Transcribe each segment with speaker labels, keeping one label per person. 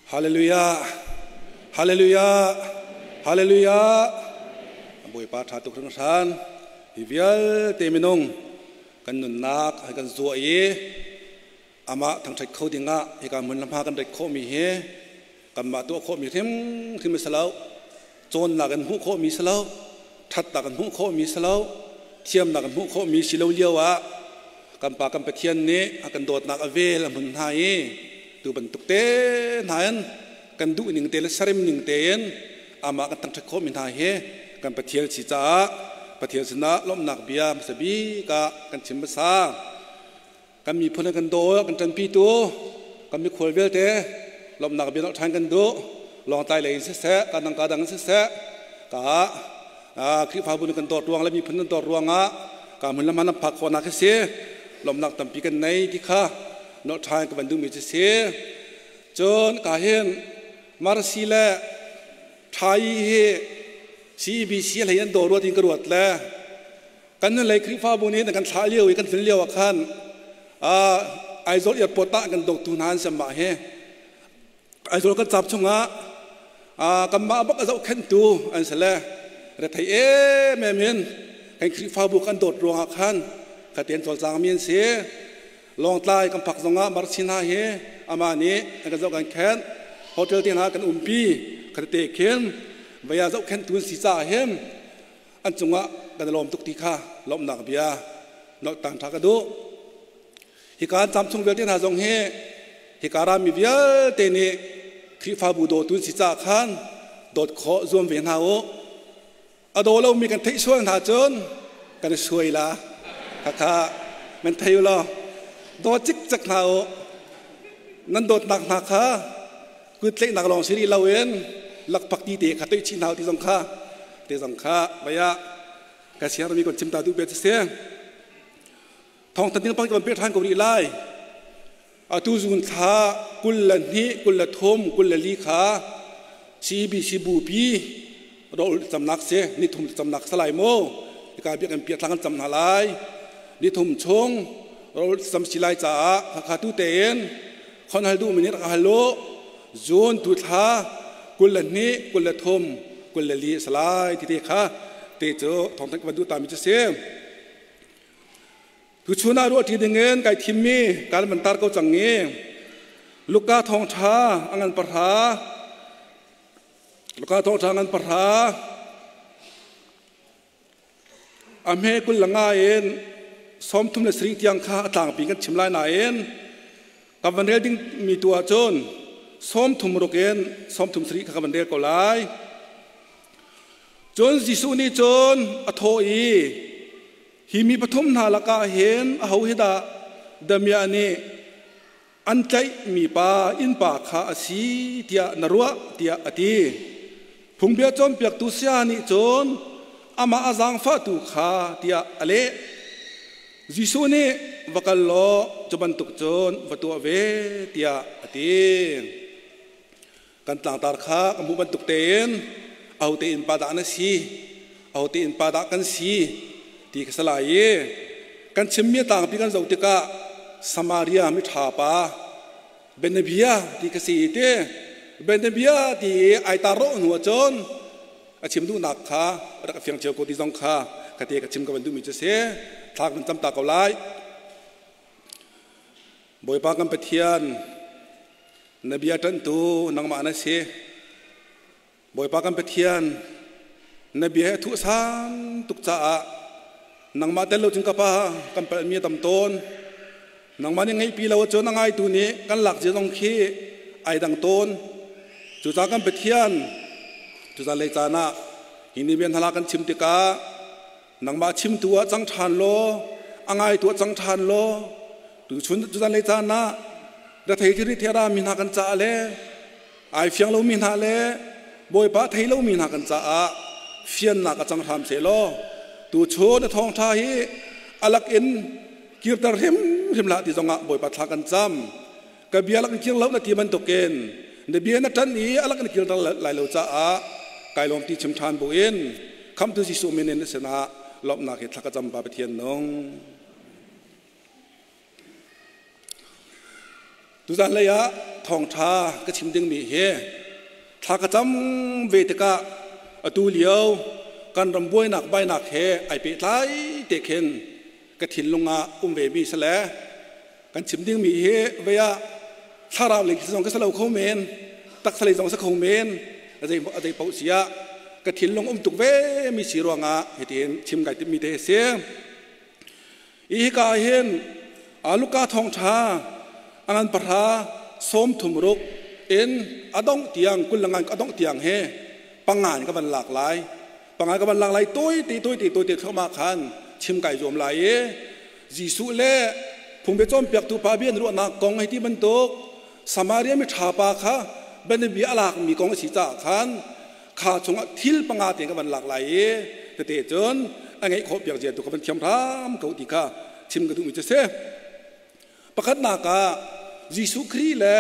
Speaker 1: Hallelujah. Hallelujah. Hallelujah. Bawipa ṭha tuk hringhran. Hi vialte minung kan nunnak hai kan zuah i amah thangṭhat kho dingah hika hmun le hma kan ret khawhmi hi kanmah tuah khawhmi hrimhrim a si lo. Cawnnak in hmuh khawhmi si lo. Ṭhatnak in hmuh khawhmi si lo. Thiamnak in hmuh khawhmi si lo lio ah kan Pa kan Pathian nih a kan dawtnak a vel a hmun hna i tu bantuk te hna in kan duh ning te le sarim ning tein amah kan thangṭhat khawhmi hna hi kan Pathian si caah Pathian sinah lawmhnak bia hmasa bik ah kan chim hmasa. Kan miphun kan daw kan ṭanpitu kan mikhual vialte lawmhnak bia nolh ṭhan kan duh. Lawngtlai lei in siseh, ka dang ka dang in siseh, ka Khrihfabu nih kan dawt ruang le miphun kan dawt ruangah ka hmun le hman an phak khawhnak hi si. Lawmhnak tampi kan nei ti kha nolh ṭhan ka van duhmi cu si. Cun ka hin Marsi le Ṭhai hi CEBC hlei an daw ruat in ka ruat le kan lei Khrihfabu nih kan thlah lio i kan tlun lio ah khan Aizawl airport ah kan dawtu hna an si mah hi. Aizawl kan cap chungah kanmah bak a zohkhenhtu an si le rethei emem in kan Khrihfabu kan dawt ruangah khan khaten cawlcangmi an si. Lawngtlai kan phak zongah Marsi hna hi amah nih an kan zoh kan khenh. Hotel te hna kan umpi khatete khin vaya zohkhenhtu an si caah hin an cungah kan i lawm tuk ti kha lawmhnak bia nolh tang ṭha ka duh. Hika an cam chung vialte hna zong hi hika rami vialte nih Khrihfabu dawtu an si caah khan dawt khawh zuam ve hna u. A daw lomi kan theih sual hna cun kan i suai la. Khakha nan thei u law dawt cikcek hna u. Nan dawtnak hna kha kut tlaihnak lawng si rih loin lakphak ti te kha toih chih hna u ti zong kha te zong kha vaya ka siarmi kon chim ta duh be si. Thawngthan ding pang kan pe ṭhan ko rih lai. Atu zun thla 22, 23, 24 kha CBC bupi rawl camnak si nithum camnak salai mu. Hika biak in piathlang kan cam hna lai. Nithum chung rawl cam si lai caah khakha tu tein khon hal duh mi nih rak hal u. June tu thla 22, 23, 24 salai ti te kha te cu thawngthan kan duh ta mi cu si. Tuchun ah ruahṭi dingin kai thimmi kan van tar ko cang i Luka thawngṭha a ngan pahra Luka thawngṭha ngan pahra a hme kul le nga in 37 tiang kha a tlangpi kan chim lai nain kan van rel ding mi tu ahcun 36 in 37 kha kan van rel ko lai. Cun Jesuh nih cun a thawh i, Hi mi pathum hna lakah hin aho hi dah damiah nih an tlaihmi pa innpa kha a si tiah na ruah tiah a ti. Phungbia cawnpiaktu saya nih cun amah a zaangfahtu kha tiah a leh. Jesuh nih va kal law cu bantuk cun va tuah ve tiah a ti. Kan tlangtar kha ka hmuh bantuk tein ahote innpa dah na si, ahote innpa dah kan si ti ka si lai i kan chimmi a tlangpi kan zoh tikah Samaria miṭha pa Benabia ti ka si ti Benabia ti i ai tar rawh hnu ahcun a chim duhnak kha rak fiang cio ko ti zong kha ka te ka chim ka van duhmi cu si thla kan cam ta ko lai. Bawipa kan Pathian Na bia ṭanhtu nangmah na si. Bawipa kan Pathian, na bia hi a thuh san tuk caah nangmah tel lo cun ka pa kan palhmi a tam tawn. Nangmah nih ngeihpi lo ahcun a ngaitu nih kan lak zia zong khi ai dang tawn. Cucaah kan Pathian, cucaah lei caan ah hi ni bia hna kan chim tikah nangmah chimtu ah cang ṭhan law, a ngaitu ah cang ṭhan law, tuchun tuzan lei caan ah rethei thiri thera mi hna kan caah le ai fiang lomi hna le Bawipa thei lomi hna kan caah fiannak a cang hram seh law tuchun a thawngṭha hi alak in kirter hrimhrim hlah ti zongah Bawipa thla kan cam. Ka bia lak in kir lo na ti bantukin na bia na ṭan i alak in kirter lai lo caah kai lawm ti chim ṭhan buin khamtu Jesuh min in na sinah lawmhnak hi thla ka cam Pa Pathian nung. Tuzan lei ah thawngṭha ka chim dingmi hi thla ka cam ve tikah atu lio kan ram buainak bainak he ai pehtlai te khin ka thinlung ah um ve mi si le kan chim dingmi hi vei ah thlarau lei zong ka si lo kho men, taksa lei zong si kho men, a zei paoh si ah ka thinlung um tuk ve mi si ruangah hitin chim kai timhmi te si. Hika hin Luka thawngṭha a ngan pahra 36 in a dongh tiang 29 a dongh tiang hi pangan ka van lak lai. Pangan ka van lak lai, tawi te tawi te tawi te thluahmah khan chim kai zuam lai i Jesuh le phungbia cawnpiaktu pa bia an ruahnak kong hei ti bantuk Samaria mi ṭha pa kha bianabia a lakmi kong a si caah khan kha chungah thil panga te ka van lak lai i tete cun a ngeih khawh piak zia tu ka van thiam hram ko ti kha chim ka duhmi cu si. Pakhatnak ah Jesuh Khrih le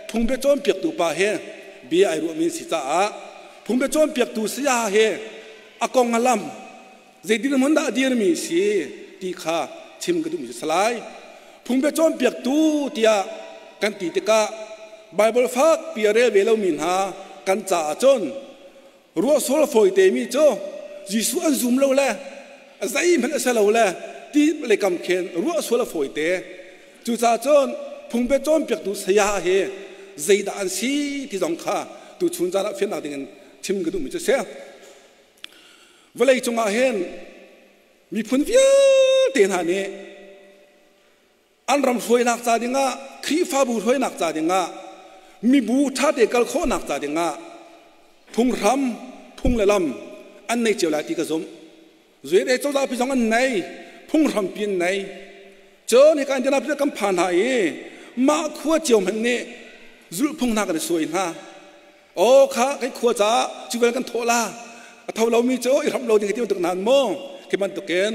Speaker 1: phungbia cawnpiaktu pa he bia ai ruahmi si caah phungbia cawnpiaktu saya he a kong a lam zeitin hmun dah a dirmi si ti kha chim ka duhmi cu salai. Phungbia cawnpiaktu tiah kan ti tikah Bible fak pi a rel ve lomi hna kan caah cun ruah sual fawi te mi cu Jesuh an zum lo le zeihmanh a si lo le ti le kam khin ruah sual a fawi te. Cucaah cun phungbia cawnpiaktu saya hi zeidah an si ti zong kha tu chun caan ah fiannak ding in chim ka duhmi cu si. Vawlei cungah hin miphun vialte hna nih an ram hruainak ca dingah, Khrihfabu hruainak ca dingah, mibu ṭhate kal khawhnak ca dingah phunghram, phung le lam an nei cio lai ti ka zumh. Zuete cozah pi zong an nei, phunghram pi an nei. Cun hika Indiana pi kan phan hna i mah khua cio hmanh nih zulhphung hna kan i suai hna. Aw kha kan khua caah cu vel kan thawh la, a tho lomi cu i hramh lo ding ti bantuk hna maw khi bantukin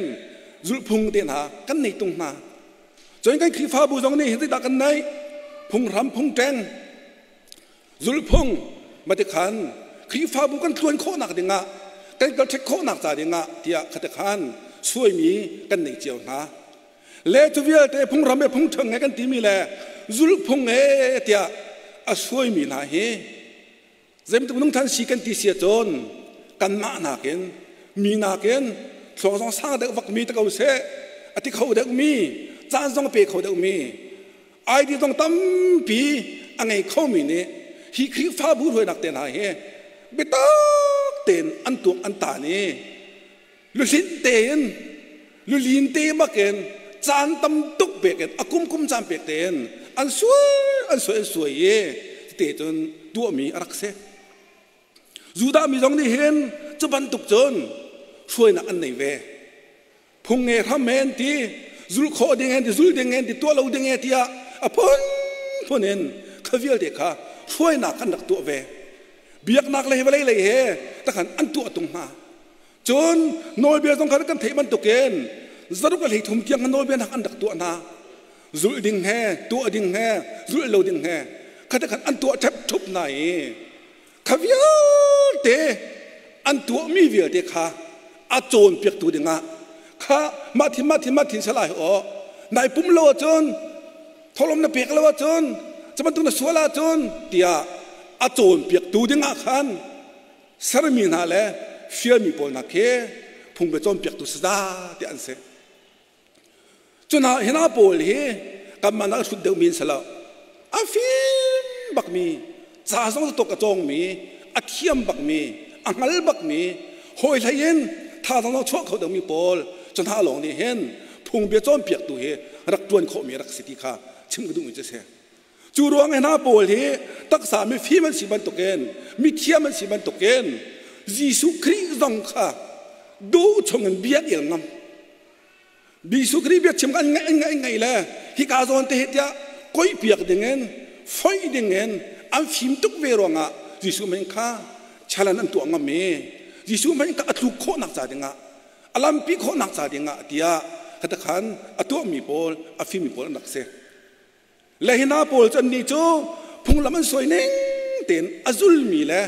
Speaker 1: zulhphung te hna kan nei tung hna. Cun kan Khrihfabu zong nih hin zeidah kan neih? Phunghram, phungṭeng, zulhphung mati khan Khrihfabu kan tluan khawhnak dingah, kan kal ṭhek khawhnak ca dingah tiah khate khan suaimi kan nei cio hna. Le cu vialte phungram he phungṭhang he kan timi le zulhphung he tiah a suaimi hna hi zeibantuk minung than si kan ti si ahcun kanmah nakin mi nakin thluak zong sang deuh vakmi te ko seh, a ti kho deuhmi, caan zong pe kho deuhmi, ID zong tampi a ngei khomi nih hi Khrihfabu hruainak te hna hi biatak tein an tuak an tan i luhlinh tein, lulin te bakin caan tam tuk pek in, a kum kum caan pek tein an suai an suai an suai i te cun tuahmi a rak si. Judah mi zong nih hin cu bantuk cun hruainak an nei ve. Phung nge hram he an ti, zul khawh ding an ti, zul ding an ti, tuah lo ding tiah a phun phun in kha vialte kha hruainak an rak tuah ve. Biaknak lei vawlei lei he takhan an tuah tung hna. Cun nawlbia zong kha kan theih bantukin zaruk le 33 tiang nawlbia nak an rak tuah hna. Zulh ding he, tuah ding he, zulh lo ding he kha khan an tuah ṭhep ṭhup hna i kha vialte an tuahmi vialte kha a cawnpiaktu dingah kha mah thin mah thin mah thin salai aw nai pum lo ahcun, tholom na pek lo ahcun, cu bantuk na sual ahcun tiah a cawnpiaktu dingah khan sermi hna le fialmi pawl hna khi phungbia cawnpiaktu saza ti an si. Cuna hina pawl hi kanmah nak hrut deuhmi an si lo. A fim bakmi, ca zong tuk a cawngmi, a thiam bakmi, a hngal bakmi, hawi hlei in thazaang zong chuah kho deuhmi pawl cu hna lawng nih hin phungbia cawnpiaktu hi rak ṭuan khawhmi rak si ti kha chim ka duhmi cu a si. Cu ruang i hna pawl hi taksa mifim an si bantukin, mithiam an si bantukin Jesuh Khrih zong kha duh chungin bia an el ngam. Jesuh Khrih biachim an ngaih an ngaih an ngaih le hika zawn te hi tiah koihpiak dingin, foih dingin an fim tuk ve ruangah Jesuh min kha challenge an tuah ngam i Jesuh min kha a tluk khawhnak ca dingah, a lampi khawhnak ca dingah tiah khatakhan a tuahmi pawl, a fimmi pawl an rak si. Le hi hna pawl cu annih cu phunglam an suai ning tein a zulmi le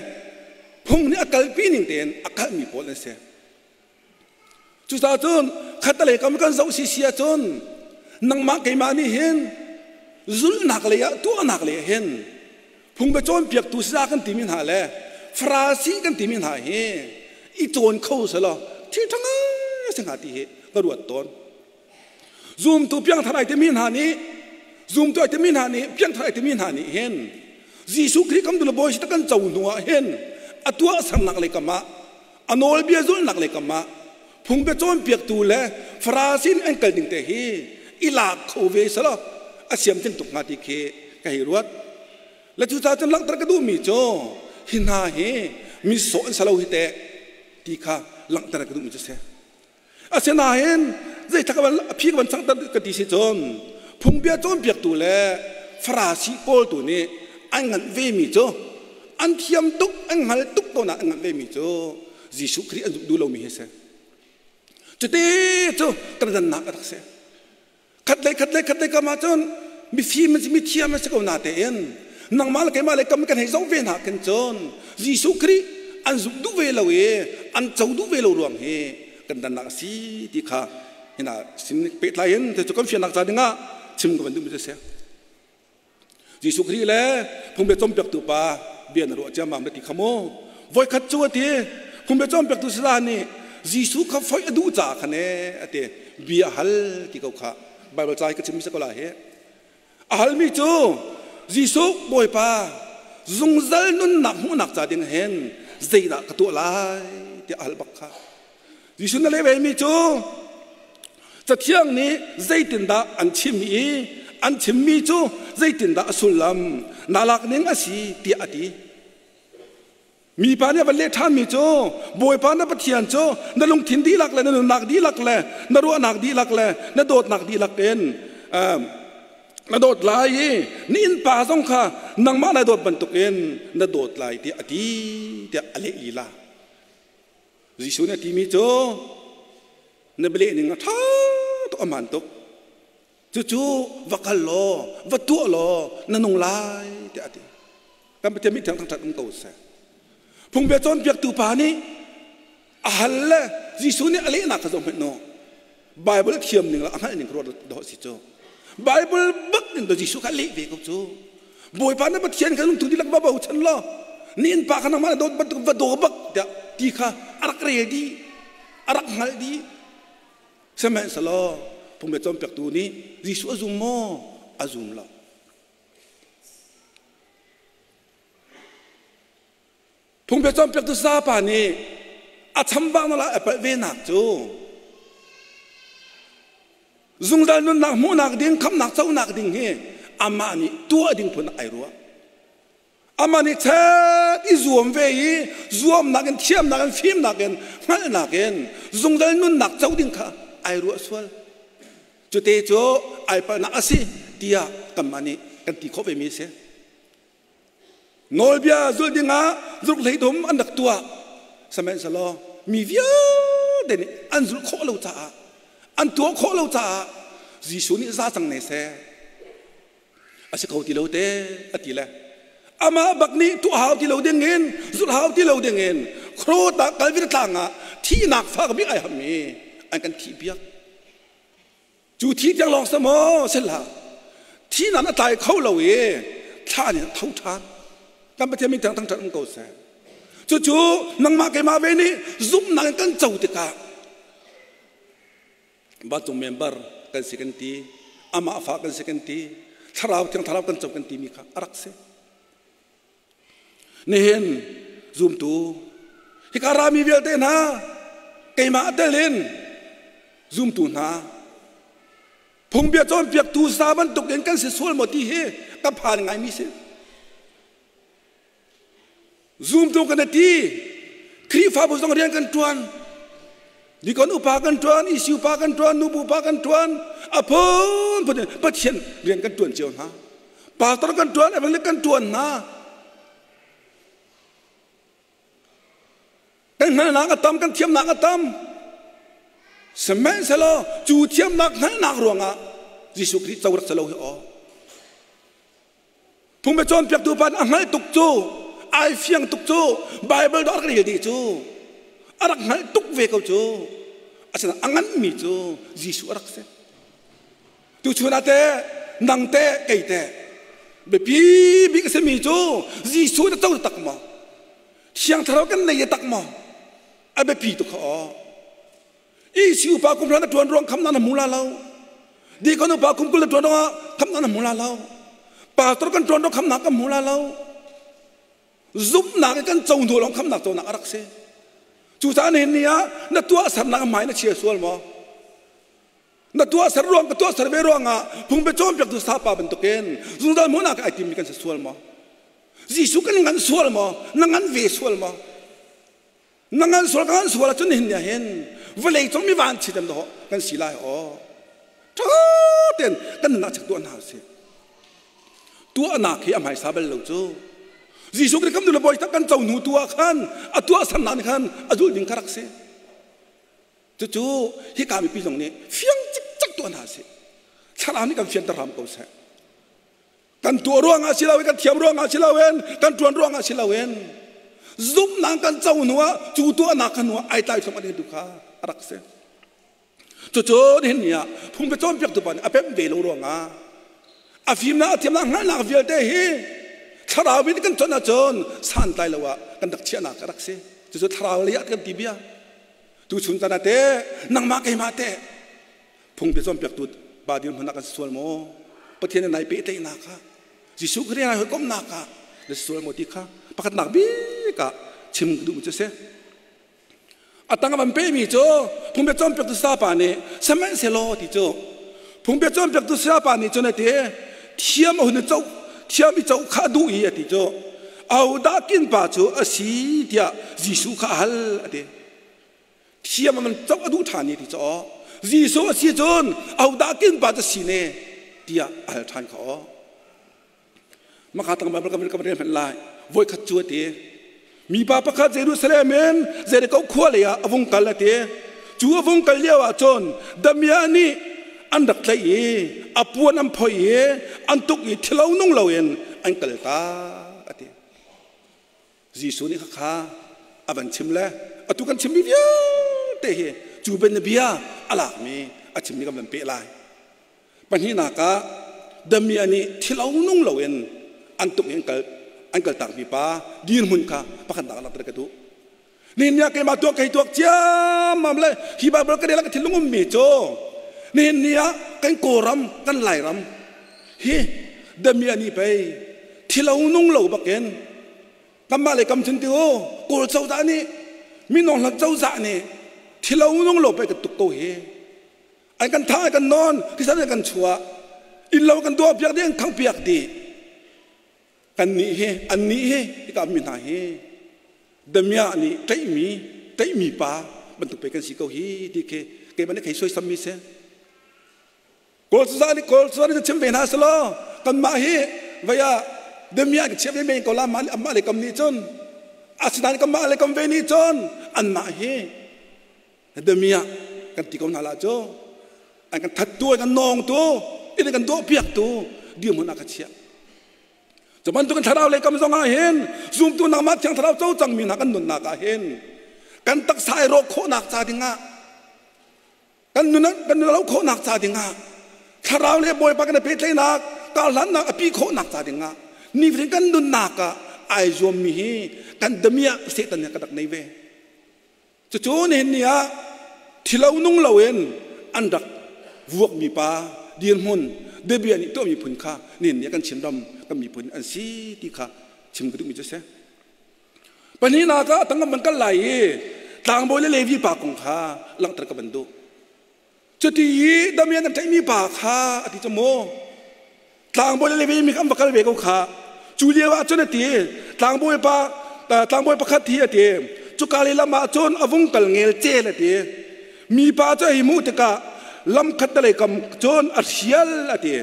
Speaker 1: phung nih a kalpi ning tein a kalmi pawl an si. Cucaah cun khattelei kam kan zoh sisi ahcun nangmah keimah nih hin Zulhnak lei ah tuahnak lei ah hin phungbia cawnpiaktu saya kan timi hna le Farasi kan timi hna hi i cawn kho selaw thil ṭha ngai si hnga ti hi ka ruat tawn. Zumtu piangthar ai timi hna nih zumtu ai timi hna nih piangthar ai timi hna nih hin Jesuh Khrih kan bawi si kan co hnu ah hin a tuahsernak lei kam ah a nawlbia zulhnak lei kam ah phungbia cawnpiaktu le Farasi nih an kal ding te hi i lak kho ve selaw a siam tling tuk hnga ti khi ka hei ruat. Le cucaah cun langhter ka duhmi cu hi hna hi mi sawh an si lo hi teh ti kha langhter ka duhmi cu si. Asinain zeitlak a phi ka van changter ka ti si cun phungbia cawnpiaktu le Farasi pawl tu nih an nganh vemi cu an thiam tuk an hngal tuk ko nain an nganh vemi cu Jesuh Khrih an zumh duh lomi hi si. Cuti cu kan dannak a rak si. Khat lei khat lei khat lei kam ahcun mifim an si mithiam an si ko na tein nangmah le keimah le kam kan hei zoh ve hna khin cun Jesuh Khrih an zumh duh ve lo i an co duh ve lo ruang hi kan dannak a si ti kha hina sin pehtlai in cu kan fiannak ca dingah chim ka van duhmi cu a si. Jesuh Khrih le phungbia cawnpiaktu pa bia na ruah ciammam na ti kha mu. Voikhat cu a ti, phungbia cawnpiaktu sala nih Jesuh kha foih a duh caah khan ee a ti, bia a hal ti ko kha Baibal ca hi ka chimmi si ko lai hi. A halmi cu Jesuh Bawipa zungzal nunnak hmuhnak ca ding hin zeidah ka tuah lai tiah a hal bak kha. Jesuh na leh vemi cu Cathiang nih zeitindah an chim i an chimmi cu zeitindah a sullam na lak ning a si tiah a ti. Mipa nih a van leh ṭhanmi cu Bawipa na Pathian cu na lungthin dihlak le na nunnak dihlak le na ruahnak dihlak le na dawtnak dihlak in na dawt lai i na innpa zong kha nangmah na dawt bantukin na dawt lai tiah a ti tiah a leh lila. Jesuh nih a timi cu na bialeh ning a ṭha tuk a hmaan tuk. Cucu va kal law va tuah law na nung lai tiah a ti. Kan Pathian min thiang thangṭhat um ko seh. Phungbia cawnpiaktu pa nih a hal le Jesuh nih a lehnak kha zoh hmanh nu. Bible thiam ning le a hngalh ning ruat dawh si cu. Bible bak in Jesuh kha leh ve ko cu. Bawipa na Pathian kha lungthin dihlak va bochan law ni innpa kha nangmah na dawt bantuk va daw bak tiah ti kha a rak rel dih a rak hngalh dih sihmanhsehlaw phungbia cawnpiaktu nih Jesuh a zum maw a zum lo Phungbia cawnpiaktu sapa nih a chambang la a palh venak cu zungzal nunnak hmuhnak ding khamnak conak ding hi amah nih tuah ding phun ai ruah. Amah nih chet i zuam ve i zuamnak in thiamnak in fimnak in hngalhnak in zungzal nunnak co ding kha ai ruah sual. Cute cu ai palhnak a si tiah kanmah nih kan ti khawh vemi a si. Nawlbia zulh dingah zurh hleidum an rak tuah. Sihmanhsehlaw mi vialte nih an zulh khawh lo caah an tuah khawh lo caah Jesuh nih za cang ne seh a si kho ti lo te a ti le amah bak nih tuah hau ti lo dingin zulh hau ti lo dingin Khrota Kalvin tlang ah thihnak fak bik ai hammi an kan thih piak. Cu thi tiang lawng si maw si hlah. Thi nan a tlai kho lo i thla nih a tho ṭhan. Kan Pathian min thiang thangṭhat um ko seh. Cucu nangmah keimah ve nih zumhnak in kan co tikah vancung member kan si kan ti, amah fa kan si kan ti, thlarau thiang thlarau kan co kan timi kha a rak si. Nihin zumtu hika rami vialte hna keimah tel in zumtu hna phungbia cawnpiaktu sa bantuk in kan si sual maw ti hi ka phan ngaimi si. Zumtu kan ti Khrihfabu zong rian kan ṭuan Nikon upa kan ṭuan, isi upa kan ṭuan, nubu upa kan ṭuan, a phunphun in Pathian rian kan ṭuan cio hna. Pastor kan ṭuan, evangelist kan ṭuan hna. Kan hngalhnak a tam, kan thiamnak a tam. Sihmanhsehlaw cu thiamnak hngalhnak ruangah Jesuh Khrih co rak si lo hi aw. Phungbia cawnpiaktu pa nih a hngalh tuk cu, ai fiang tuk cu, Baibal dawh a rak rel dih cu, a rak hngalh tuk ve ko cu. Asinain a nganmi cu Jesuh a rak si. Tuchun ah teh Nang teh, kei teh? Biapi bik a simi cu Jesuh na co tak maw? Thiang Thlarau kan nei tak maw? A biapi tuk kha aw. Isi upa kum hra na ṭuan ruang khamnak na hmu la lo. Dikon upa kum 20 na ṭuan ruangah khamnak na hmu la lo. Pastor kan ṭuan ruang khamnak kan hmu la lo. Zumhnak i kan co hnu lawng khamnak conak a rak si. Cucaah nihin ni ah na tuahsernak hmai na chia sual maw? Na tuahser ruang ka tuahser ve ruangah phung biacawnpiaktu sapa bantukin zungzal hmuhnak ai timmi kan si sual maw? Jesuh kan ngan sual maw? Na ngan ve sual maw? Na ngan sual ka ngan sual ahcun nihin ni ah hin vawlei cung mi van chitem dawh kan si lai aw. Ṭha tein kan nunnak chek tuah hna usih. Tuahnak hi a hmaisa bal lo cu. Jesuh Khrih kan nu le bawi tak kan co hnu tu ah khan a tuahsernak nih khan a zulh ding kha rak si. Cucu hika mipi zong nih fiang cikcek tuah hna sih. Thlarau nih kan fianter hram ko seh. Kan tuah ruangah si loin, kan thiam ruangah si loin, kan ṭuan ruangah si loin, zumhnak kan co hnu ah cu tuahnak kha hnu ah ai tlai thluahmah ding tu kha a rak si. Cucu nihin ni ah phung cawnpiaktu pa nih a pemh ve lo ruangah a fimnak a thiamnak hngalhnak vialte hi thlarau in kan chawnh ahcun santlai lo ah kan rak chiahnak a rak si. Cucu thlarau lei ah kan ti bia. Tuchun caan ah teh nangmah keimah teh phung bia cawnpiaktu pa dirhmun ah kan si sual maw? Pathian in nai pehtlaihnak kha Jesuh Khrih nai hawikomhnak ah na si sual maw ti kha pakhatnak bik ah chim duhmi cu a si. A tang a van pehmi cu phungbia cawnpiaktu sapa nih sihmanhsehlaw ti cu phungbia cawnpiaktu sapa nih cun a ti thiam a hun i coh thiam i coh kha a duh i a ti cu ahodah kinpa cu a si tiah Jesuh kha a hal a ti. Thiam a man coh a duh ṭhan i ti cu aw Jesuh a si cun ahodah kinpa cu si ne tiah a hal ṭhan kha aw. Maka tang Bible kan kan rel hmanh lai. Voi khat cu a ti. Mipa pakhat Jerusalem in Jericho khua lei ah a vung kal a ti. Cu a vung kal lio ah cun damiah nih an rak tlaih i a puan an phoih i an tuk i thilo nung loin an kal tak a ti. Jesuh nih khakha a van chim le atu kan chimmi vialte hi cu bianabia a lakmi a chimmi kan van peh lai. Pahnihnak ah damiah nih thilo nung loin an tuk i an kal an kaltakmi pa dirhmun kha pakhatnak ah langhter ka duh. Nihin ni ah keimah tuak kei tuak ciammam le hi Bible ka rel ah ka thinlung ummi cu nihin ni ah kan Kawlram kan Lairam hi damiah nih pei thilo nung lo bakin kanmah le kam cun ti u Kawl cozah nih minung hlan cozah nih thilo nung lo pei kan tuk ko hi. An kan thah, an kan nawn, thisen an kan chuah. Inn lo kan tuah piak dih, an khangh piak dih. Kan nih hi, an nih hi, hika mi hna hi, damiah nih tlaihmi, tlaihmi pa bantuk pei kan si ko hi ti khi keimah nih khei soisammi si. Kawl cozah nih Kawl cozah nih chim ve hna selaw kanmah hi vei ah damiah kan chiah ve men ko la amah le kam nih cun asinain kanmah le kam ve nih cun anmah hi Damiah kan ti ko hna la cu an kan thattu an kan nawngtu in an kan dawhpiaktu dirhmun ah ka chiah. Cu bantukin thlarau lei kam zong ah hin zumtu nangmah thiang thlarau co cangmi hna kan nunnak ah hin kan taksa i rawh khawhnak ca dingah kan nun kan nun lo khawhnak ca dingah thlarau le Bawipa kan i pehtlaihnak karhlannak a pi khawhnak ca dingah nifatin kan nunnak ah ai zuammi hi kan damiah Satan nih ka rak nei ve. Cucu nihin ni ah thilo nung loin an rak vuakmi pa dirhmun biabia nih tuahmi phun kha nihin ni ah kan Chinram kan miphun an si ti kha chim ka duhmi cu a si. Pahnihnak ah tangam ban kal lai i tlangbawi le Levi pa kong kha langhter ka van duh. Cuti i damian an tlaihmi pa kha a ti cu mu. Tlangbawi le Levi mi kha an va kal ve ko kha. Cu lio ah cun a ti, tlangbawi pa tlangbawi pakhat hi a ti, cuka lehlam ah cun a vung kal ngel cel a ti. Mipa cu a hei hmuh tikah lam khattelei kam cun a hrial a ti.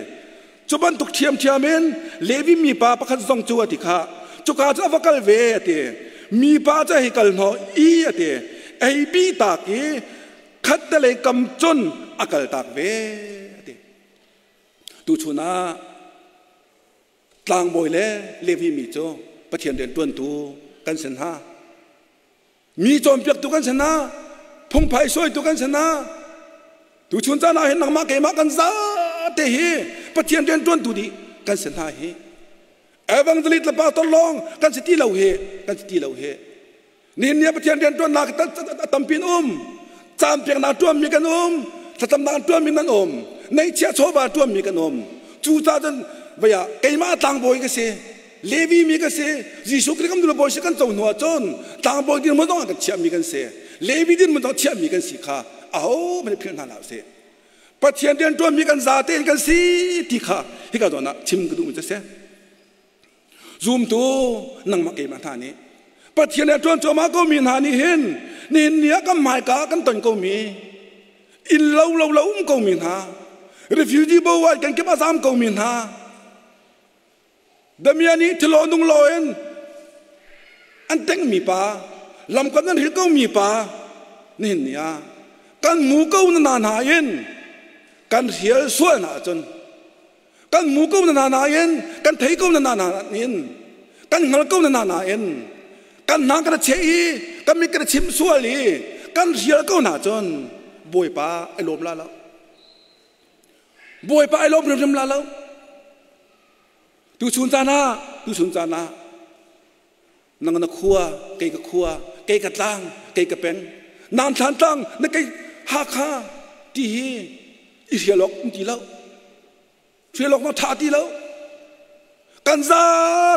Speaker 1: Cu bantuk ṭhiamṭhiam in Levi mipa pakhat zong cu a ti kha, cuka cu a va kal ve a ti. Mipa cu a hei kal hnawh i a ti. A hei bihtak i khattelei kam cun a kaltak ve a ti. Tuchun ah tlangbawi le Levi mi cu Pathian rianṭuantu kan si hna. Mi cawnpiaktu kan si hna. Phungphai sawitu kan si hna. Tuchun caan ah hin nangmah keimah kan zate hi Pathian rian ṭuantu dih kan si hna hi. Evangelist le pastor lawng kan si ti lo hi, kan si ti lo hi. Nihin ni ah Pathian rian ṭuannak tampi an um. Caampiaknak ṭuanmi kan um, thlacamnak ṭuanmi nan um, neihchiah chawva ṭuanmi kan um. Cucaah cun vei ah keimah tlangbawi ka si, Levi mi ka si, Jesuh Khrih kan bawi si kan co hnu ahcun tlangbawi dirhmun zong ah kan chiahmi kan si. Levi dirhmun zong chiahmi kan si kha ahohmanh nih philh hna hlah usih. Pathian rian ṭuanmi kan zate in kan si ti kha hika zawn ah chim ka duhmi cu a si. Zumtu nangmah keimah hna nih Pathian he ṭuan cuahmah komi hna nih hin nihin ni ah kan hmaika kan ton komi inn lo lo lo um komi hna refugee bo kan kip a zam komi hna Damian nih thilo nung lo in an tengmi pa lamkat nan hril komi pa nihin ni ah kan mu ko na hna in kan hrial sual hna ahcun kan mu ko na na in kan thei ko na na in kan hngal ko na na in kan hna kan che i kan mit kan chim sual i kan hrial ko na cun Bawipa ai lawm la lo. Bawipa ai lawm hrimhrim la lo. Tu chun caan ah tu chun caan ah nang na khua kei ka khua kei ka tlang kei ka peng nan thlan tlang na kei Hakha ti hi i hrial awk um ti lo. Hrial awk ma tha ti lo. Kan za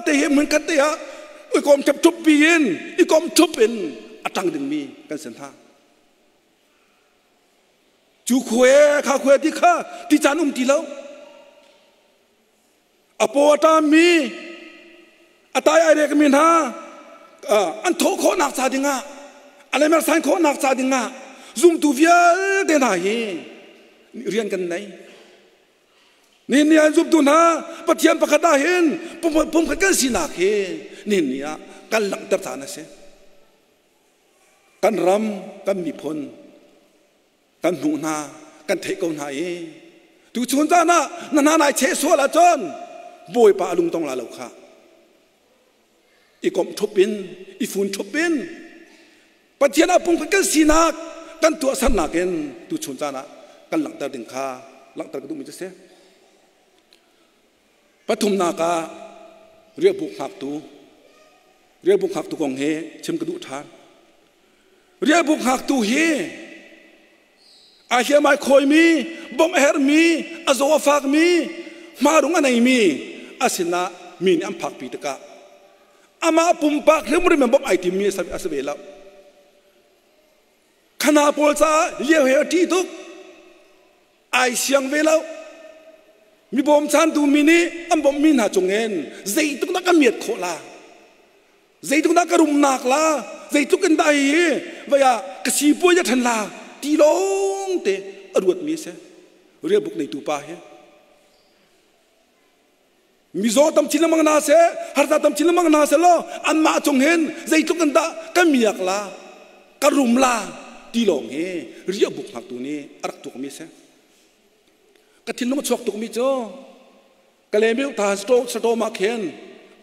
Speaker 1: te hi hmun khat te ah i kom thep thup pi in i kom thup in a tang dingmi kan si hna. Cu khue kha khue ti kha ti caan um ti lo. A paw a ṭammi a tai ai rekmi hna an thawh khawhnak ca dingah a lemersan khawhnak ca dingah zumtu vialte hna hi rian kan nei. Nihin ni ah zumtu hna Pathian pakhat ah hin pumkhat kan sinak hi nihin ni ah kan langhter caan a si. Kan ram, kan miphun kan hmuh hna kan theih ko hna i tuchun caan ah na hna nai cheh sual ahcun Bawipa a lungtong la lo kha i komh ṭhup in i fun ṭhup in Pathian ah pungkhat kan sinak kan tuahsernak in tuchun caan ah kan langhter ding kha langhter ka duhmi cu si. Pathumnak ah riahbuk hngaktu riahbuk hngaktu kong hi chim ka duh ṭhan. Riahbuk hngaktu hi ai hliam ai khawimi, bawmh a herhmi, a zaw a fakmi, hmarung a neimi a sinah mi nih an phakpi tikah amah pumpak hrimhrim in bawmh ai timmi a si ve lo. Khana pawl caah lio he a ṭih tuk. Ai siang ve lo. Mi bawmchantu mi nih an bawmhmi hna cungin zeitluk dah ka miat khawh la? Zeitluk dah ka rumnak la? Zeitluk in dah hi vei ah ka sipuai a ṭhen la? Ti lawng te a ruatmi a si. Riahbuk neitu pa hi. Mizaw tam chin lengmang hna seh, harsa tam chin lengmang hna seh law anmah cung hin zeitluk in dah ka miak la, ka rum la ti lawng hi riahbuk hngaktu nih a rak tuakmi a si. Ka thinlung a chuak tukmi cu Kalemiu ta saṭawm ah khin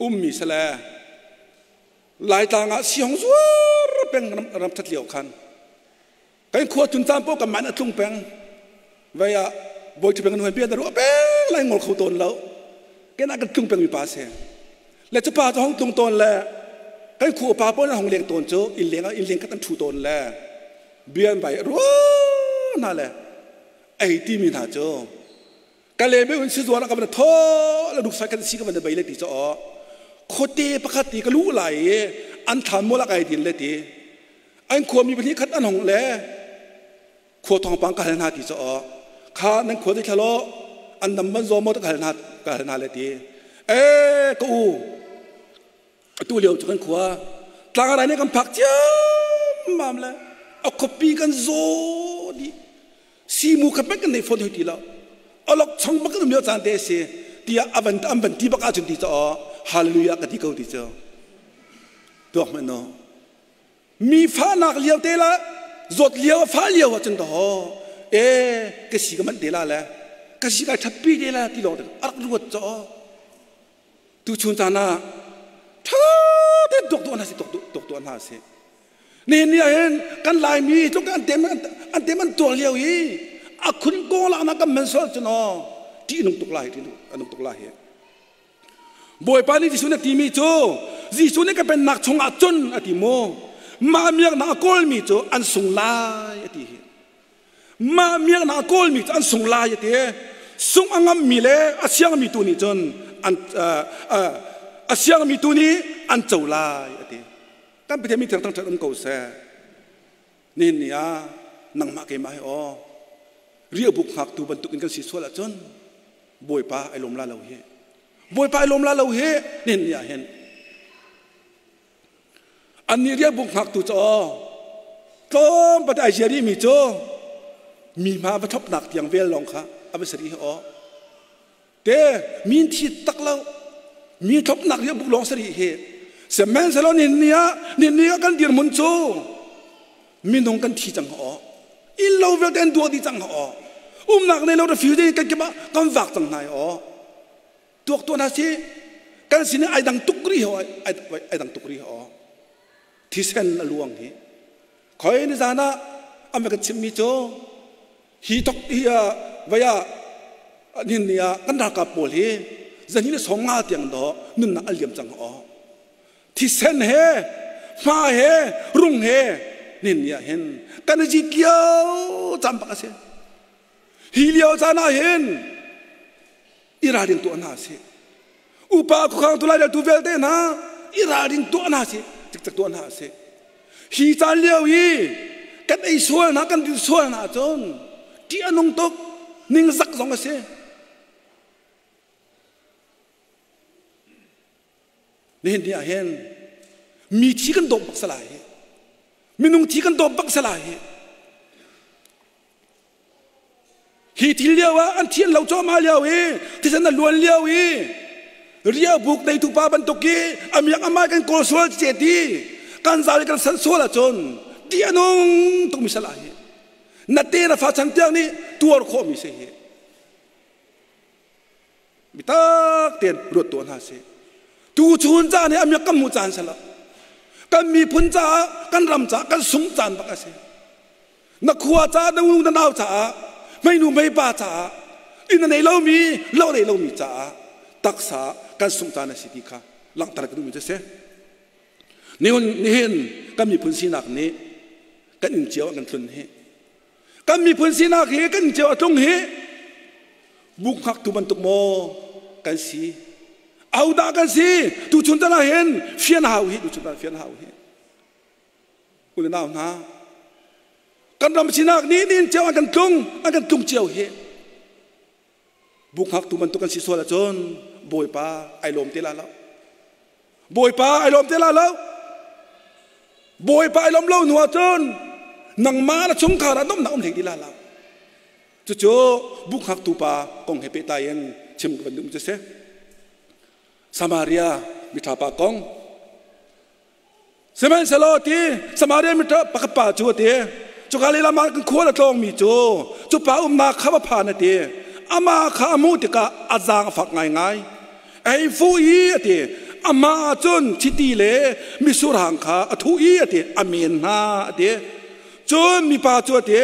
Speaker 1: ummi sale Laitlang ah sihong zuar peng ram ṭhat lio khan kan khua tun caan paoh kan man a tlung peng vei ah bawi ṭhi peng nu bia na ruah peng lai ngol kho tawn lo ken ah kan tlung peng mi pa si le cu pa cu hong tlung tawn le kan khu pa pawl hong leng tawn cu inn leng ah inn leng khat an ṭhu tawn le bia an vai ruah hna le ei ti mi hna cu ka le me un si zuar ka van tho la duk sai kan si ka van bei le ti cho khote pakhat ti ka lu lai i an thlan mo la kai din le ti an khua mi pahnih khat an hong le khua thawngpang ka hal hna ti cho kha nan khua te thlalo an dam ban zo mo ta ka hal hna ka hal hna le ti e ka u atu lio cu kan khua tlangarai nih kan phak ciammam le a khuapi kan zaw dih simu khat hmanh kan nei fawn hoi ti lo alok chong bak kan um lio caan te si tiah avan an van ti bak ahcun ti ca hallelujah ka ti ko ti cu tuak hmanh no mi fahnak lio te la zawt lio fa lio ahcun to e ka si ka manh te la le ka si kai ṭhatpi te la ti lawng te a rak ruat caw Tuchun caan ah ṭha tein tuak tuah hna sih tuak tuak tuah hna sih. Nihin ni ah hin kan Laimi tluk an tem an tem an tuar lio i a khun kong laknak kan men sual cu no Ṭih nung tuk lai, ṭih nung tuk lai hi. Bawipa nih Jesuh nih a timi cu Jesuh nih ka pennak chungah cun a ti mu mah miaknak a kawlmi cu an sung lai a ti hi. Mah miaknak a kawlmi cu an sung lai a ti. Sung a ngammi le a siangmi tu nih cun an a siangmi tu nih an co lai a ti. Kan Pathian min thiang thangṭhat um ko seh. Nihin ni ah nangmah keimah hi aw riahbuk hngaktu bantuk in kan si sual ahcun Bawipa ai lawm la lo hi. Bawipa ai lawm la lo hi nihin ni ah hin. Annih riahbuk hngaktu cu aw tlawm pate ai zia rihmi cu mi hma va thlopnak tiang vel lawng kha a va si rih hi aw. Te min thi tak lo mi thlopnak riahbuk lawng si rih hi. Sihmanhsehlaw nihin ni ah nihin ni ah kan dirhmun cu minung kan thi cang aw inn lo vialte an duah dih cang aw umnak nei lo refugee kan kip ah kan vak cang hna aw tuak tuan ha si kan sin ai dang tuk ri ho ai dang tuk ri ho thisen a luang hi khoi ni zan ah am kan chim mi cu hi tok hi vaya nin ni ah kan ralkap pawl hi zan hi song nga tiang do nunnak a liam cang aw Thisen he, hma he, rung he nin ni ah hin kan i zit lio caan bak a si. Hi lio caan ah hin i ralring tuah hna sih. Upa khuakhang tulai tu vialte hna i ralring tuah hna sih, cikcek tuah hna sih. Hi caan lio i kan ei sual hna, kan din sual hna ahcun ṭih a nung tuk, ningzak zong a si. Nihin ni ah hin mi thi kan dawp bak salai hi. Minung thi kan dawp bak salai hi. Hi thil lio ah an thi an lo cuahmah lio i thisen a luan lio i riahbuk neitu pa bantuk i a miak amai kan kawl sual ce ti kan zal kan san sual ahcun ti a nung tukmi salai hi. Na te na fa chan tiang nih tuar khawhmi si hi. Bitak tein ruat tuah hna sih. Tu chun caan hi amiak kan hmuh caan si lo. Kan miphun caah, kan ram caah, kan sung caan bak a si. Na khua caah, na nu na nau caah, hmeinu hmeipa caah, inn a nei lomi, lo nei lomi caah taksa kan sungh caan a si ti kha langhter ka duhmi cu a si. Nihin kan miphun sinak nih kan inn cio ah kan tlun hi. Kan miphun sinak hi kan cio a tlung hi buk hngaktu bantuk maw kan si? Ahodah kan si? Tuchun tan ah hin fian hau hi, tuchun tan fian hau hi. U le nau hna, kan ram sinak nih nin cio an kan tlung, an kan tlung cio hi. Buk hngaktu bantuk kan si sual ahcun Bawipa ai lawm te la lo. Bawipa ai lawm te la lo. Bawipa ai lawm lo hnu ahcun nangmah na chungkhar ah nuamhnak um hlei ti la lo. Cucu buk hngaktu pa kong he pehtlai in chim ka van duh cu si. Samaria miṭha pa kong. Sihmanhsehlaw ti Samaria mi pakhat pa cu a ti, cuka lehlam ah kan khual a tlawngmi cu cu pa umnak kha va phan a ti. Amah kha a hmuh tikah a zaang a fak ngaingai. A hei fuh i a ti, amah ah cun chiti le mitsur hang kha a thuh i a ti, a men hna a ti. Cun mipa cu a ti,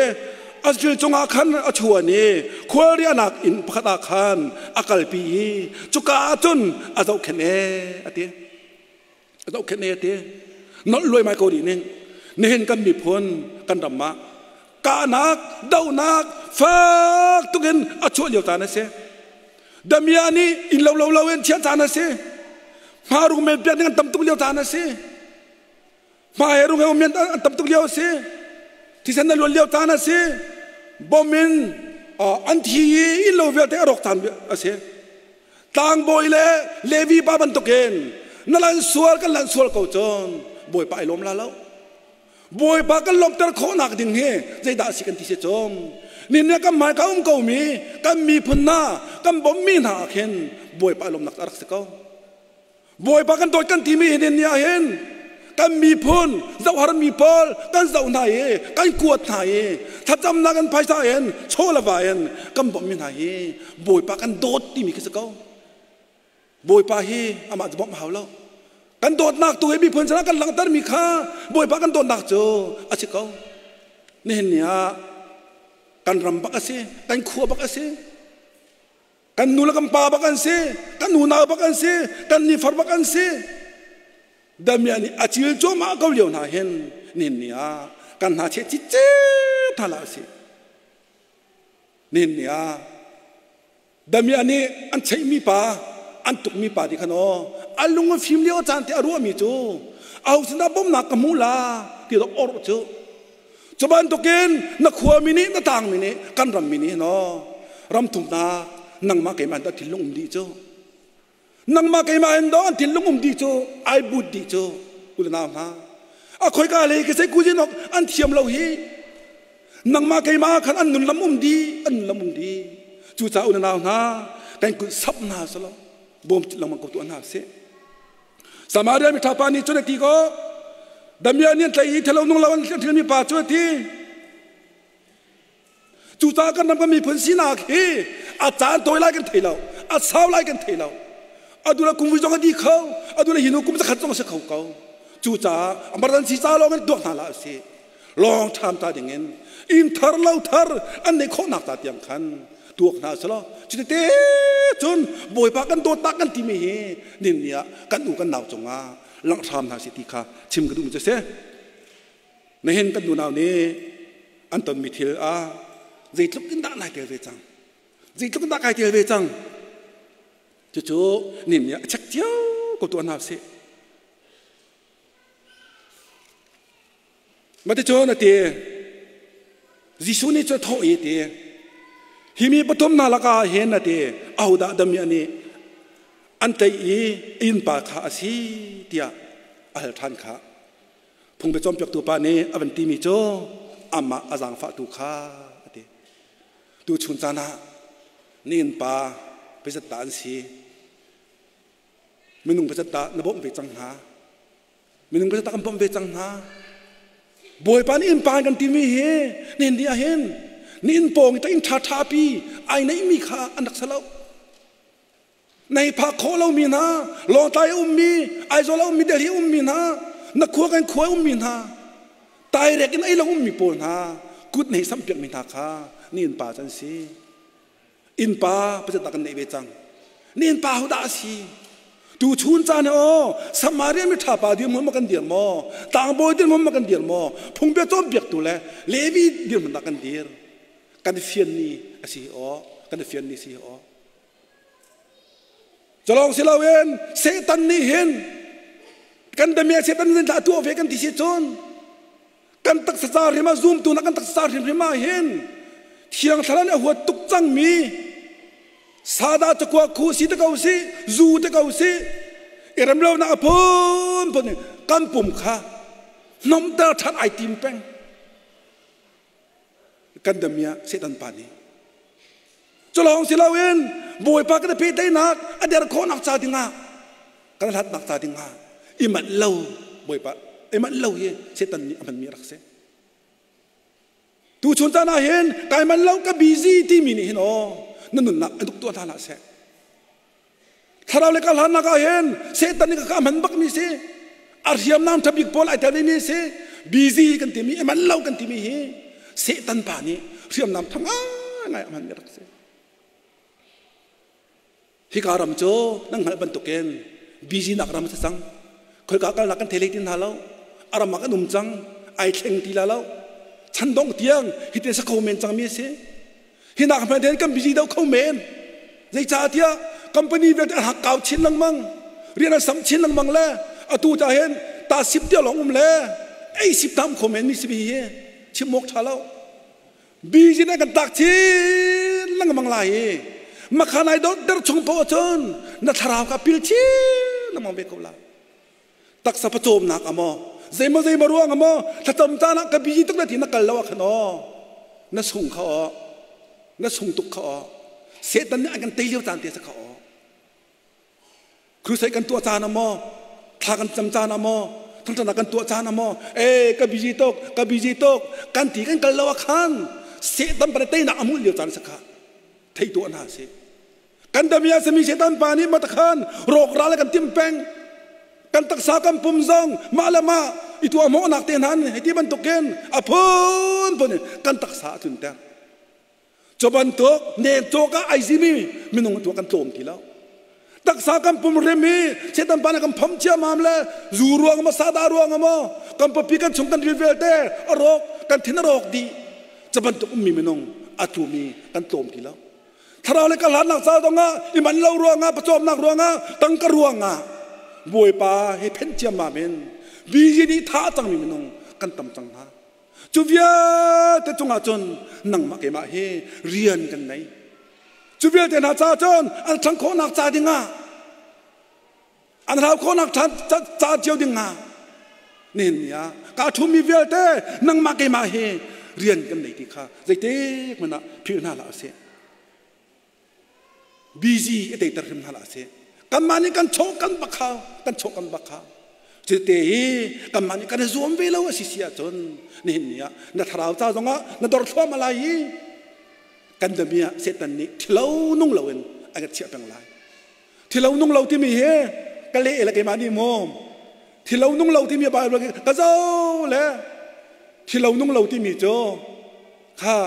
Speaker 1: a thil cungah khan a chuan i khualriahnak inn pakhat ah khan a kalpi i cuka ah cun a zohkhenh ee a ti. A zohkhenh e ti nolh luaimai ko dih ning nihin kan miphun kan ram ah kahnak dohnak fak tukin a chuah lio caan a si. Damia nih inn lo lo lo in chiah caan a si. Hmarung men piak ding an tam tuk lio caan a si. Hma he rung he um an tam tuk lio a si. Thisen a luan lio caan a si. Bom in an thi i inn lo vialte a rawk caan a si. Tlangbawi le Levi pa bantukin na lan sual kan lan sual ko cun Bawipa ai lawm la lo. Bawipa kan lawmhter khawhnak ding hi zeidah a si kan ti si cung. Nin kan hmai ka um ko mi kan miphun hna kan bawmmi hna ah khin Bawipa lawmnak a rak si ko. Bawipa kan dawt kan timi hi ni ah hin kan miphun zohharmi pawl kan zoh hna i kan kuat hna i thlacamnak kan phaisa in chaw le va in kan bawmhmi hna hi Bawipa kan dawt timi khi si ko. Bawipa hi amah cu bawmh hau lo. Kan dawtnak tu hi miphun sinah kan langhtermi kha Bawipa kan dawtnak cu a si ko. Nihin ni ah kan ram bak a si, kan khua bak a si. Kan nu le kan pa bak an si, kan unau bak an si, kan nifar bak an si. Damiah nih a cil cuahmah ko lio hna hin nihin ni ah kan hna cheh cicet hna hlah usih. Nihin ni ah damiah nih an cheihmi pa, an tukmi pa ti khan aw a lung a fim lio caan te a ruahmi cu aho sinah bawmhnak ka hmu la ti dok orh cu. Cu bantukin na khuami nih na tlangmi nih kan rammi nih hin aw ram thumnak nangmah keimah in dah thinlung um dih cu. Nangmah keimah in daw an thinlung um dih cu ai but dih cu u le nau hna. A khoika lei ke sei kuzin ok an thiam lo hi. Nangmah keimah khan an nun lam um dih an nun lam um dih. Cucaah u le nau hna kan kut sap hna salo bawm lengmang ko tuah hna sih. Samaria mi ṭha pa nih cun a ti ko Damian nih an tlaih i thelo nung lo an thilmi pa cu a ti. Cucaah kan ram kan miphun sinak hi a caan tawi lai kan thei lo, a sau lai kan thei lo. Atu le kum vui zong a di kho, atu le hi hnu kum zakhat zong a si kho ko. Cucaah emergency ca lawng in tuak hna hlah usih. Long term ta ding in inn thar lo thar an neih khawhnak ta tiang khan tuak hna selaw cuti cun Bawipa kan dawtnak kan timi hi nin ni ah kan u kan nau cungah langh hram hna si ti kha chim ka duhmi cu si. Nihin kan unau nih an tonmi thil ah zeitluk in dah nai tel ve cang? Zeitluk in dah kai tel ve cang? Cucu nin nih a check cio ko tuah hna sih. Maticun a ti, Jesuh nih cu a thawh i a ti, hi mi pathum hna lakah hin a ti, ahodah damiah nih an tlaih i innpa kha a si tiah a hal ṭhan kha. Phungbia cawnpiaktu pa nih a van timi cu amah a zaangfahtu kha a ti. Tuchun caan ah na innpa peizat dah an si? Minung peizat dah na bawmh ve cang hna? Minung peizat dah kan bawmh ve cang hna? Bawipa nih innpa kan timi hi nihin ni ah hin ni inn pawng i ta inn ṭhaṭha pi ai neihmi kha an rak si lo. Nei phak khawh lomi hna, Lawngtlai a ummi, Aizawl a ummi, Delhi a ummi hna, na khua kan khua a ummi hna, tairek in ei lo ummi pawl hna, kut nei samhpiakmi hna kha ni innpa cu an si. Innpa pazat kan neih ve cang. Ni innpa hodah a si? Tu chun caan hi aw Samaria mi ṭha pa dirhmun ma kan dir maw? Tlangbawi dirhmun ma kan dir maw? Phungbia cawnpiaktu le Levi dirhmun dah kan dir? Kan fian ni a si aw, kan fian ni si aw. Culawng si loin Satan nih hin kan damiah Satan nih a tuah ve kan ti si cun kan taksa ca hrim ah zumtu na kan taksa hrimhrim ah hin thiang thlarau nih a huat tuk cangmi sada cakua khu si te ko si zu te ko si i remlonak a phunphun in kan pum kha hnomter ṭhan ai tim peng kan damiah Satan pa nih culawng si loin Bawipa kan i pehtlaihnak a der khawhnak ca dingah kan hlatnak ca dingah i manh lo Bawipa i manh lo hi Satan nih a hmanmi a rak si. Tu chun caan ah hin kai manh lo ka busy timi nih hin aw na nunnak a duk tuah hna hlah seh. Thlarau le ka hlannak ah hin Satan nih ka hman bakmi si. A hriamnam ṭha bik pawl ai tel mi si. Busy kan timi, i manh lo kan timi hi Satan pa nih hriamnam ṭha ngaingai a hmanmi rak si. Hika ram cu nan hngalh bantukin busy nak ram a si cang. Khoika kalnak kan thei hlei ti hna lo. A ram ah kan um cang. Ai thleng ti la lo. Chan dongh tiang hitin sa kho men cangmi a si. Hi nak hmanh hin kan busy deuh kho men. Zeicahtiah company vialte an hakkau chin lengmang, rian an sam chin lengmang le atu ta hin ta sip tiah lawng um le ei sip tam kho men mi si hi chim awk ṭha lo. Busy na kan tak chin lengmang lai i makhan ai dot der chung poah cun na thlarau kha pil chin lengmang ve ko la. Taksa pawcawmnak a maw zeimaw zeimaw ruang a maw thlacam caan ah ka busy tuk na ti na kal lo ah khan aw na sung kha aw na sung tuk kha aw Satan nih an kan tei lio caan te sa kha aw crusade kan tuah caan a maw thla kan cam caan a maw thangṭhatnak kan tuah caan a maw e ka busy tuk ka busy tuk kan ti kan kal lo ah khan Satan pa teinak a hmuh lio caan sa kha thei tuah hna sih Kan damia sami Satan pa nih matakhan rawkral kan tim peng. Kan taksa kan pum zong mah le mah i tuah mawhnak te hna hei ti bantukin a phunphun in kan taksa a tlunter. Cu bantuk nen cawk ah ai zimi minung tu kan tlawm ti lo. Taksa kan pum rim hi setan pa nih kan phom ciamam le zu ruang maw sada ruang maw kan papi kan chung kan ril vialte a rawk, kan thin a rawk dih. Cu bantuk ummi minung a tlumi kan tlawm ti lo. Thlarau le ka hlannak ca zongah i man lo ruangah, pawcawmnak ruangah, tangka ruangah Bawipa he phenh ciammam in busy nih tha a cangmi minung kan tam cang hna. Cu vialte cungah cun nangmah keimah hi rian kan nei. Cu vialte hna ca cun an ṭhang khawhnak ca dingah, an rau khawhnak ca cio dingah nihin ni ah ka ṭhumi vialte nangmah keimah hi rian kan nei ti kha zeitik hmanh ah philh hna hlah usih. Busy i teiter hrim hna hlah sih. Kanmah nih kan chawh kan bak hau, kan chawh kan bak hau. Cuti hi kanmah nih kan i zuam ve lo a si si ahcun nihin ni ah na thlarau ca zongah na dor thluahmah lai i kan dami ah Satan nih thilo nung loin a kan chiah peng lai. Thilo nung lo timi hi ka leh le keimah nih maw thilo nung lo timi Bible ka zo le thilo nung lo timi cu kha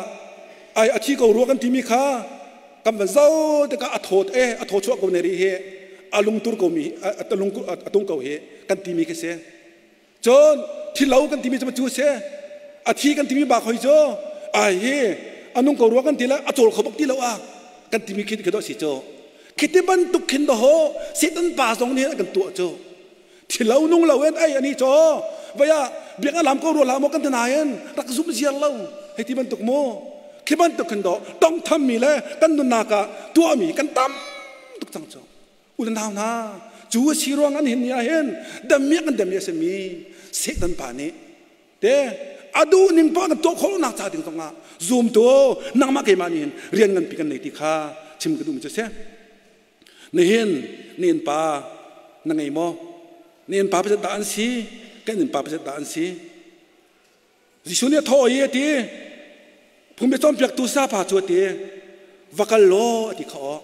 Speaker 1: ai a thi ko rua kan timi kha kan van zo tikah a thawt e a thaw chuah ko ne rih hi a lungtur ko mi a lung a tung ko hi kan timi khi si. Cun thilo kan timi cu cu si, a thi kan timi bak hoi cu ai hi a nung ko rua kan ti le a cawl kho bak ti lo a kan timi khi khi do si cu. Khi ti bantuk khin do ho Satan pa zong nih a kan tuah cu. Thilo nung lo in ai ani cho vaya biak alam ko rua la mo kan tanain rak zum ziar lo hei ti bantuk mu. Khi bantuk khin do tong tham mi le kan nunnak ah tuah mi kan tam tuk cang cu. Unau hna, cu a si ruang an hin ni ah hin damiak an dami a simi Satan pa nih te a duh ning poah kan tuah khawh nak ca ding zongah zumtu nangmah keimah nih hin rian nganpi kan nei ti kha chim ka duhmi cu si. Nihin na innpa na ngei maw? Na innpa pazat dah an si? Kan innpa pazat dah an si? Jesuh nih a thawh i a ti, phungbia cawnpiaktu sapa cu a ti, va kal law a ti kha aw.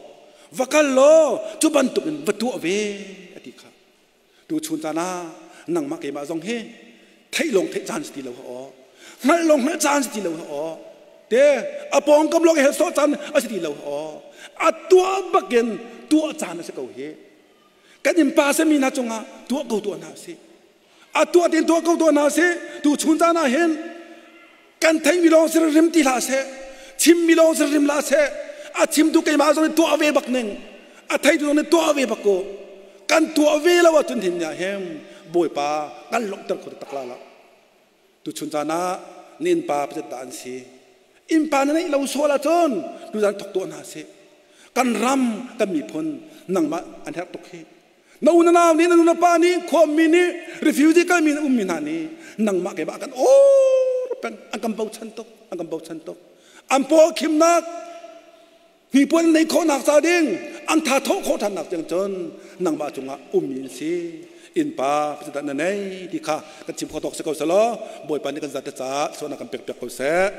Speaker 1: Va kal law cu bantukin va tuah ve a ti kha. Tu chun caan ah nangmah keimah zong hi theih lawng theih caan si ti lo aw. Hngalh lawng hngalh caan si ti lo aw. Te a pawngkam lawng i hel sawh caan a si ti lo aw. A tuah bakin tuah caan a si ko hi. Kan innpa sami hna cungah tuah ko tuah hna sih. A tuah tin tuah ko tuah hna sih. Tu chun caan ah hin kan theihmi lawng si rim ti hlah seh, chimmi lawng si rim hlah seh. A chimtu keimah zong nih tuah ve bak ning, a theitu zong nih tuah ve bak ko. Kan tuah ve lo ahcun hin nia hem Bawipa kan lawmhter kho tak la lo. Tu chun caan ah na innpa pazat dah an si? Innpa na neih lo sual ahcun tuzan thok tuah hna sih. Kan ram, kan miphun nangmah an herh tuk hi. Na u na nau nih, na nu na pa nih, khuami nih, refugee kalmi na ummi hna nih nangmah keimah kan or peng, an kan bochan tuk, an kan bochan tuk. An paw khimnak, hnipuan nei khawhnak ca ding, an tha thawh khawh ṭhannak tiang cun nangmah cungah ummi an si. Innpa pasal na nei ti kha kan chim kho tawk si ko selaw Bawipa nih kan zate caah suahnak kan pek piak ko seh.